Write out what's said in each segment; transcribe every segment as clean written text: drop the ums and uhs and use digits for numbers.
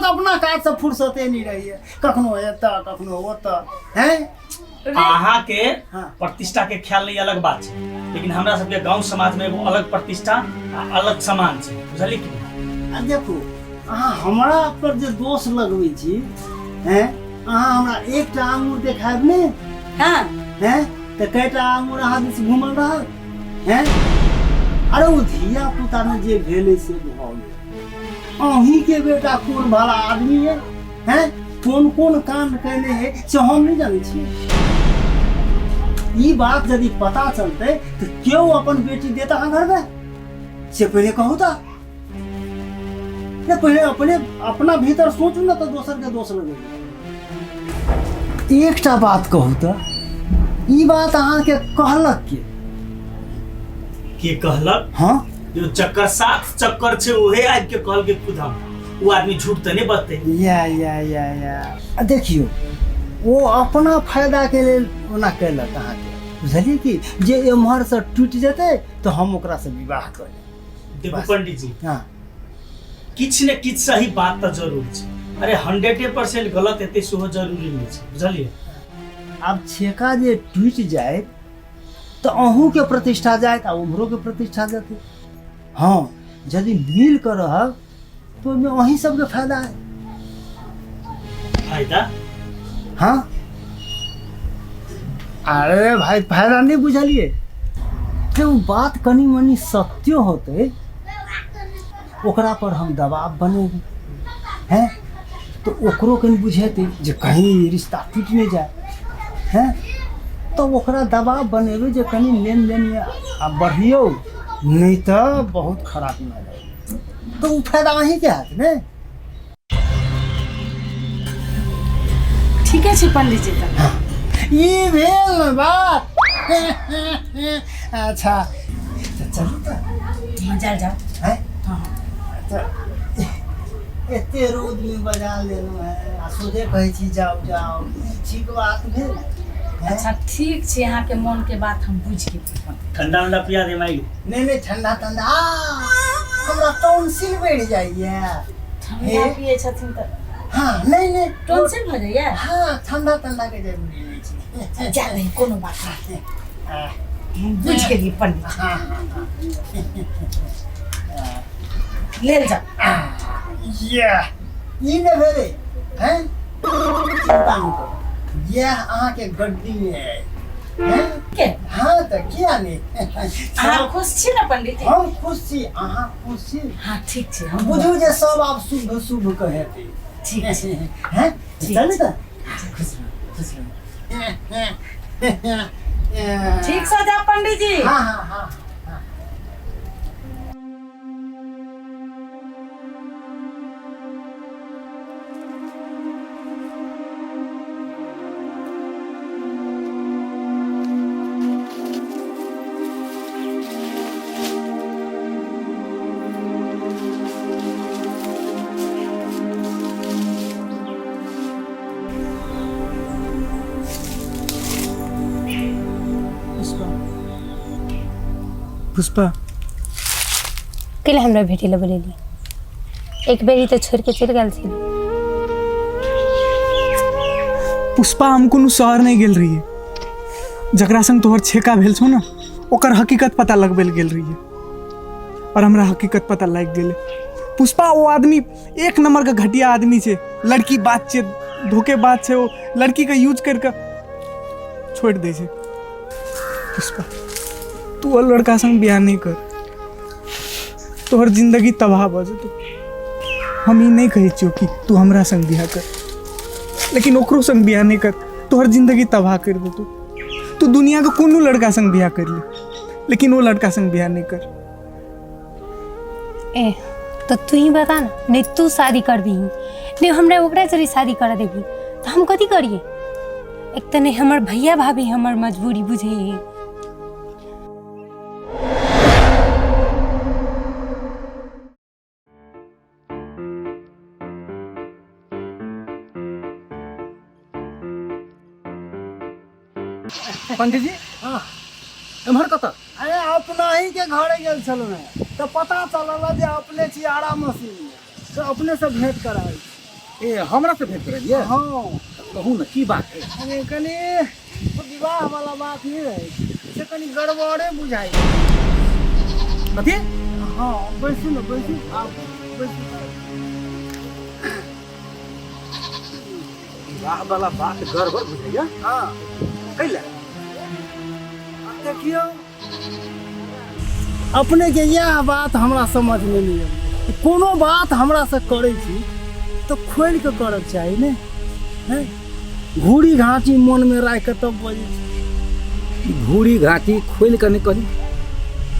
तऽ अपना काजसँ फुर्सते नहि रहैए, कखनो एतऽ कखनो ओतऽ। हैं, अहाँ के हाँ। प्रतिष्ठा के ख्याल नहीं अलग बात छै, लेकिन हमरा सबके गांव समाज में एगो अलग प्रतिष्ठा आ अलग सम्मान छै, बुझलियै कि नहि? आ देखू, अहाँ हमरा पर जे दोष लगबै छी, हैं, अहाँ हमरा एकटा आंगुर देखायब ने? हाँ। हैं, तऽ कएटा आंगुर अहाँ दिस घूमल रहत? हैं, अरे ओ धिया पुता मे जे भेलै से भऽ गेल। अहीं के बेटा कोन भला आदमी है, हैं, कोन कोन कांड केने है से हम नहीं जानै छियै। ई बात यदि पता चलतै तऽ केओ अपन बेटी देत अहाँ घरमे? से पहिले कहू तऽ। नहीं, पहिले अपने अपना भीतर सोचू ने तऽ दोसर के दोष लगेबै। एकटा बात कहू तऽ, ई बात अहाँके कहलक के? के कहलक? हाँ। जो चक्कर सात चक्कर छै उहे आबि के कहलकै खुद हम। ओ आदमी झूठ तऽ नहि बजतै। या या या या, आ देखियौ, ओ अपना फायदाके लेल ओना कयलक अहाँके, बुझलियै कि जे एम्हरसँ टूटि जेतै तऽ हम ओकरासँ विवाह कऽ लेब। देखू बस। पंडित जी, हाँ। किछु ने किछु सही बात तऽ जरूर छै। अरे 100% गलत हेतै सेहो जरूरी नहि छै, बुझलियै? आब छेका जे टूटि जाय तऽ अहूँके प्रतिष्ठा जायत आ उम्हरोके प्रतिष्ठा जेतै। हँ, यदि मिल कऽ रहब तऽ ओहिमे अहीं सबके फायदा है। फायदा? हाँ, अरे भाई, फायदा नहीं बुझलिए? ते ओ बात कनि मनि सत्यो होतै, ओकरा पर हम दबाव बनेबै, हैं, तऽ ओकरो कनि बुझेतै जे कहीं रिश्ता टूटि नहि जाय। हैं, तऽ ओकरा दबाव बनेबै जे कनि लेनदेनमे आ बढ़ियौ, नहि तऽ बहुत खराब भऽ जायत। तऽ ओ फायदा अहीँके हैत ने। ठीके छै पंडित जी। तऽ ई भेल ने बात। अच्छा, तऽ चलू तऽ। हाँ, जायल जाओ। हैं? हाँ। तऽ एते रौदमे बजा लेलहुँ हेँ आ सोझे कहै छी जाउ जाउ, ई ठीक बात भेल? हैं? अच्छा ठीक छै, अहाँके मोनके बात हम बुझि गेली। ठंडा उंडा पिया दे माई। नहि नहि, ठंडा ठंडा आ हमरा टॉन्सिल बढ़ि जाइए। ठंडा हे? पियै छथिन तऽ? हाँ, नहि नहि। टॉन्सिल भऽ जाइए? हाँ, ठंडा ठंडा के जरूरी नहि छै। जा नहीं, कोनो बात नहीं, आ, हम बुझि गेलियै पंडित। हाँ हाँ हाँ लेल जाओ। ये ई ने भेलै। हैं, चिंता नहि करू, यैह अहाँके गड्डी मे अइ। हैं? के? हाँ, तऽ किया नहि? अहाँ खुश छी ने पंडित जी? हम खुश छी, अहाँ खुश छी? हाँ, ठीक छै। हम बुझू जे सब आब शुभ शुभ कहेतै। ठीक छै। हैं, ठीक। चलू तऽ। खुश रहू, खुश रहू। ठीक से जाओ पंडित जी। हाँ हाँ हाँ। पुष्पा, पुष्पा। कैला हमरा भेटै लए बोलेली? एक बेरी तऽ छोड़ि के चलि गेल छली। पुष्पा, हम कोनो शहर नहीं गेल रहिए। जकरा संग तोहर छेका भेल छौ ने, ओकर हकीकत पता लगबै लए गेल रहिए और हमरा हकीकत पता लागि गेलै। पुष्पा, ओ आदमी एक नंबर के घटिया आदमी छै। लड़की बात छै, धोखेबाज छै। ओ लड़की के यूज करि कऽ छोड़ि दै छै। पुष्पा, तू ओ लड़का संग बियाह नहि कर, तोहर जिंदगी तबाह भऽ जेतौ। हम ई नहि कहै छियौ कि तू हमरा संग बियाह कर, लेकिन ओकरो संग बियाह नहि कर, तोहर जिंदगी तबाह करि देतौ। तू दुनियाके कोनो लड़का संग बियाह कर ले, लेकिन ओ लड़का संग बियाह नहि कर। ए, तो तू ही बता ना, नहीं तू शादी करबही, नहीं हमरा ओकरा जरी शादी कर देबही, तो हम कथी करिए? एक तऽ नहीं हमर भैया भाभी हमर मजबूरी बुझे है। पंडित जी। हाँ। एम्हर कतऽ? अरे, अपना ही के घरे गेल छलहुँ हेँ तऽ पता चलल जे अपने छी आरा मशीन में, तऽ अपने से भेंट कराबै छी। ए हमरा से भेंट करलियै? हाँ। कहू ने की बात है? अरे कनी विवाह वाला बात नहीं रहे से कनी गड़बड़े बुझाई। कथी? हाँ बैसू ने, बैसू आप, बैसू। विवाह वाला बात गड़बड़ बुझाइया? हाँ। कैला? देखियो अपने के यह बात हमरा समझ में नहीं अबै। कोनो बात हमरा से करै छी तऽ खोलि के करक चाही ने, हैं? घूरी घाची मन में राखि के तब बजै छी। घूरी घाची खोलि के नहि करी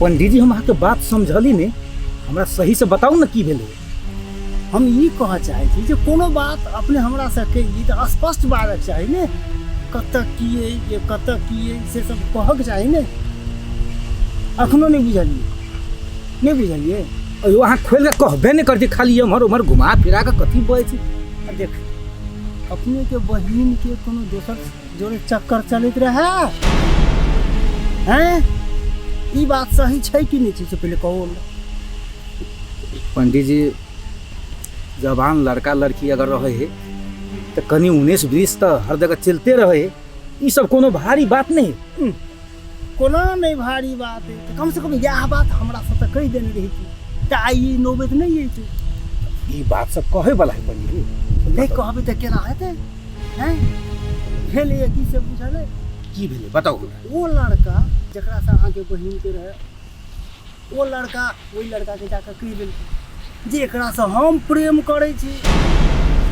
पंडीजी, हम अहाँके बात समझली ने, हमरा सही से बताउ ने की भेलै। हम ई कहऽ चाहै छी जे कोनो बात अपने हमरा से कही तऽ स्पष्ट बाजक चाही ने, कतऽ की अइ जे कतऽ की अइ से सब कहक चाही ने। अखनो नहि बुझलियै? नहि बुझलियै? अयो अहाँ खोलि कऽ कहबे नहि करती, खाली एम्हर ओम्हर घुमा फिरा कऽ कथी बजै छी। आ देख अपने के बहिन के कोनो दोसर जोड़े चक्कर चलैत रहै, हैं? ई बात सही छै कि नहि छै से पहिले कहू हमरा। पंडीजी जवान लड़का लड़की अगर रहे है तऽ कनि 19-20 तऽ हर जगह चलते रहे है, ई सब कोनो भारी बात नहीं है। कोना नहीं भारी बात है, तऽ कम से कम इएह बात हमरा से तऽ कहि देने रही तऽ आइ ई नौबत नहीं अयतै। ई बात सब कहै वाला है पंडीजी। नहीं कहबै तऽ केना हेतै? हैं? भेलैए की से बुझल अइ? की भेलै बताउ हमरा। ओ लड़का जकरा से अहाँके बहिनके रहै, ओ लड़का ओहि लड़काके जाकऽ कहि देलकै जे एकरासँ हम प्रेम करै छी।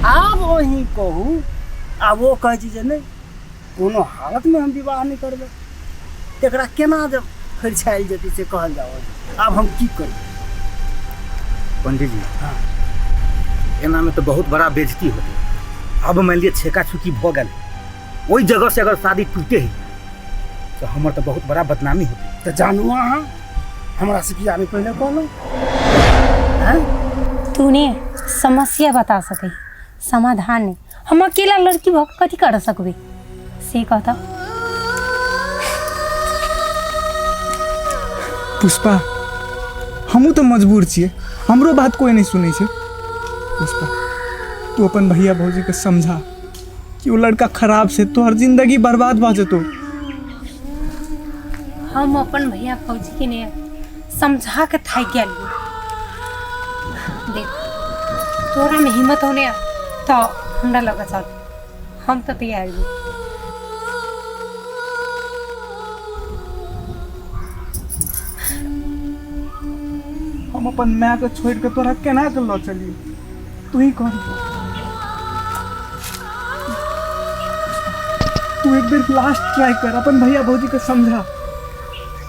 आब अहीं कहू, आब ओ कहै छै जे नहि कोनो हालतमे हम विवाह नहि करबै, एकरा केना जे फरिछायल जेतै से कहल जाओ। आब हम की करी? पंडीजी हाँ। एनामे तऽ बहुत बड़ा बेइज्जती होतै। अब मानि लिअ छेका छुकी भऽ गेल, ओहि जगह से अगर शादी टूटे है तऽ हमर तऽ बहुत बड़ा बदनामी होतै। तऽ जानू अहाँ हमरा से किया नहि पहिले कहलहुँ? तू ने समस्या बता सकै, समाधान नहीं। हम अकेला लड़की भऽ कऽ कथी कर सकबै से कहता। पुष्पा हमहूँ तऽ मजबूर छियै, हमरो बात कोइ नहि सुनै छै। पुष्पा तू अपन भैया भौजीके समझा कि ओ लड़का खराब छै, तोहर जिंदगी बर्बाद भऽ जेतौ। हम अपन भैया भौजी के ने समझा के थाकि गेलियै। देख तोरा में हिम्मत होने तो हमरा लग चल, हम तो तैयार ही। हम अपन माय के छोड़ के तोरा केना के लऽ चलियै, तू ही कह। तू एक बेर लास्ट ट्राई कर, अपन भैया भौजी के समझा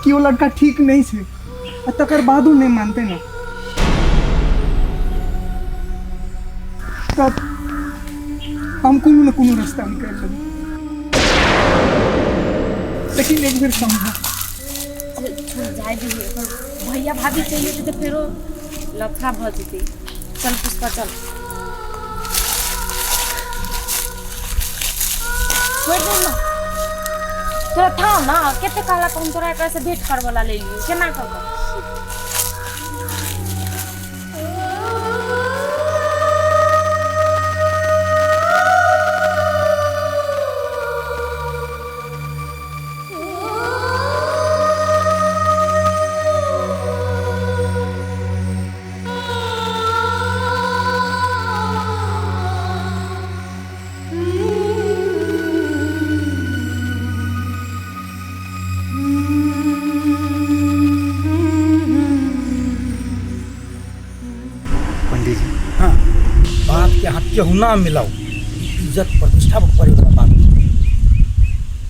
कि वो लड़का ठीक नहीं छै, आ तकर बादो नहीं मानते ना तब हम कोनो न कोनो रास्ता निकालि लेबै, लेकिन एक बेर समझा। जाय दिही, भैया भाभी चलि जेतै तऽ फेरो लफड़ा भऽ जेतै। चल पुष्पा चल, छोड़ि दे ना तोरा, था ना कते कहला हम तोरा एकरा से भेंट करबला ले लियो, केना कऽ कऽ? पंडीजी हाँ बात के अहाँ केहुना मिलाउ, इज्जत प्रतिष्ठा पर पड़े वाला बात।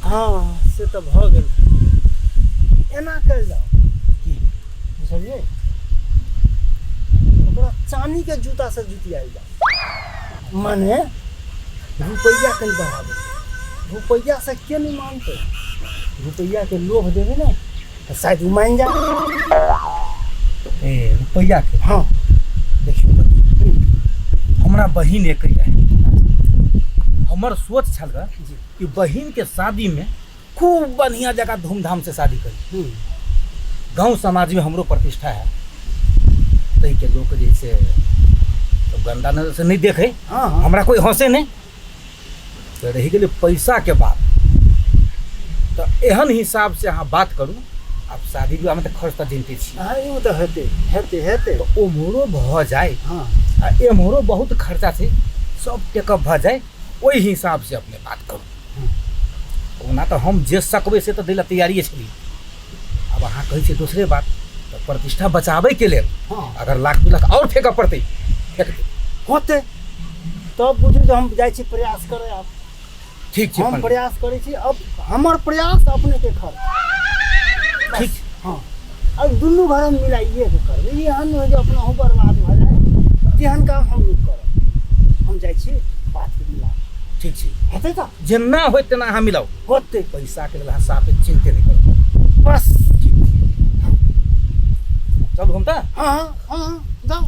हाँ से तऽ भऽ गेल, एना कयल जाओ की बुझलियै, ओकरा चानी के जूता से जुतियायल जाओ, माने रुपैआ कनि बढ़ाबै, रुपैआ से के नहीं मानतै, रुपैआ के लोभ देबै ने तऽ शायद ओ मानि जाए। ए रुपैआ के? हाँ। देखियौ पंडीजी, हमरा बहिन एक है, हमर सोच छल कि बहिन के शादी में खूब बढ़िया जगह धूमधाम से शादी करी, गांव समाज में हमरो प्रतिष्ठा है, ताहि के लोग जे से तो गंदा नजर से नहीं देखे। हाँ हाँ। हमरा कोई हंसे नहीं। तो रही गेलै पैसा के बात, तो एहन हिसाब से अहाँ बात करू। आब शादी विवाह में तो खर्च तऽ जनते छी। हाँ, ओ तऽ हेतै हेतै हेतै। तऽ ओम्हरो भऽ जाय हाँ आ एम्हरो बहुत खर्चा छै, सब टेकअप भऽ जाय, ओहि हिसाब से अपने बात करू। ओना तऽ हम जे सकबै से तऽ दै लए तैयारिए छलियै। आब अहाँ कहै छियै दोसरे बात, तऽ प्रतिष्ठा बचाबैके लेल हाँ अगर लाख 2 लाख आओर फेकऽ पड़तै फेक देबै। होतै तब बुझू जे हम जाइ छी प्रयास करे। आब ठीक छै हम पंडित। प्रयास करै छी, अब हमर प्रयास अपने के खर्च। ठीक। हाँ, अब दुनू घर हम मिलाइए के करबै, ई एहन नहि जे अपना बर्बाद भऽ जाय, तेहन काम हम नहि करब। हम जाइ छी बात के मिला। ठीक छै। हेतै तऽ जेना होय तेना अहाँ मिलाउ। होतै। पैसाके लेल अहाँ साफे चिन्ते नहि करू। बस चलू हम तऽ। हाँ हाँ हाँ जाउ।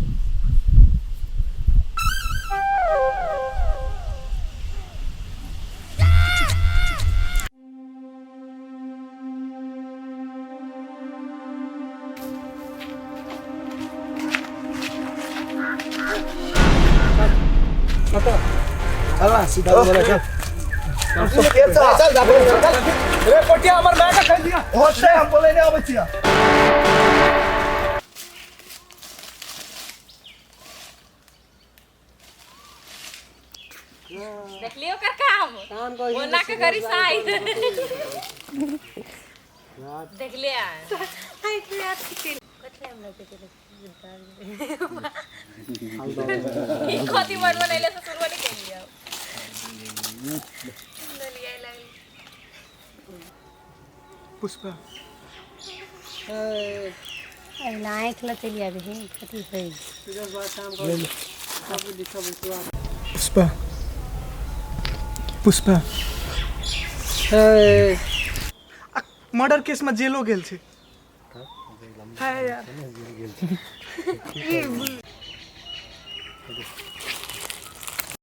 चल जा चल रे कोटिया हमर माय के खा लिया। होते हम बोले नहीं आबै छियै। देखलियो ओकर काम ओना के करी साई देखलिया। ई कथी बनबो नहीं ले से शुरू नहीं केलियो। पुष्पा अहिना आँखि लऽ चलि आबै हे कथी होइ। पुष्पा पुष्पा मर्डर केस में जेलो गेल छै। हाय यार।